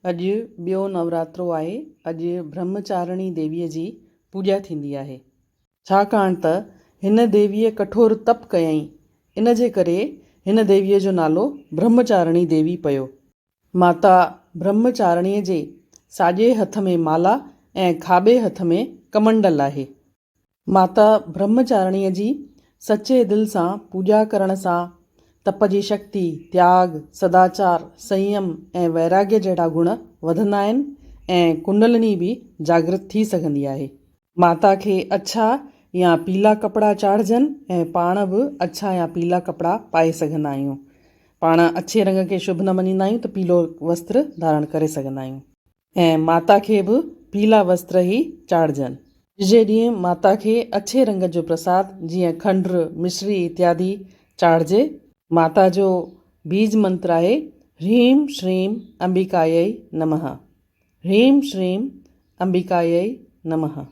اڄ ٻيو نوراترو آهي. اڄ برهمچارڻي ديويء جي پوڄا ٿيندي آهي. ڇاڪاڻ ته هن ديويء ڪٺور تپ ڪيائين، ان جي ڪري هن ديويء جو نالو برهمچارڻي ديوي پيو. ماتا برهمچارڻيء جي ساڄي هٿ ۾ مالا ۽ کاٻي هٿ ۾ ڪمنڊل آهي. ماتا برهمچارڻيء جي سچي دل سان پوڄا ڪرڻ سان تپ جي شڪتي، تياڳ، سداچار، سنيم ۽ ويراڳيه جهڙا گڻ وڌندا آهن ۽ ڪنڊلني به جاڳرت ٿي سگهندي آهي. ماتا کي اڇا يا پيلا ڪپڙا چاڙهجن ۽ پاڻ به اڇا يا پيلا ڪپڙا پائي سگهندا آهيون. پاڻ اڇي رنگ کي شڀ نه مڃيندا آهيون ته پيلو وستر ڌارڻ ڪري سگهندا آهيون. ۽ ماتا کي به پيلا وستر ئي چاڙهجن. ٽيجهي ڏينهن ماتا کي اڇي رنگ جو پرساد جيئن کنڊ، مصري اتيادي چاڙهجي. ماتا جو بيج منتر آهي هريم شريم امبيڪايئي نمه. هريم شريم امبيڪايئي نمه.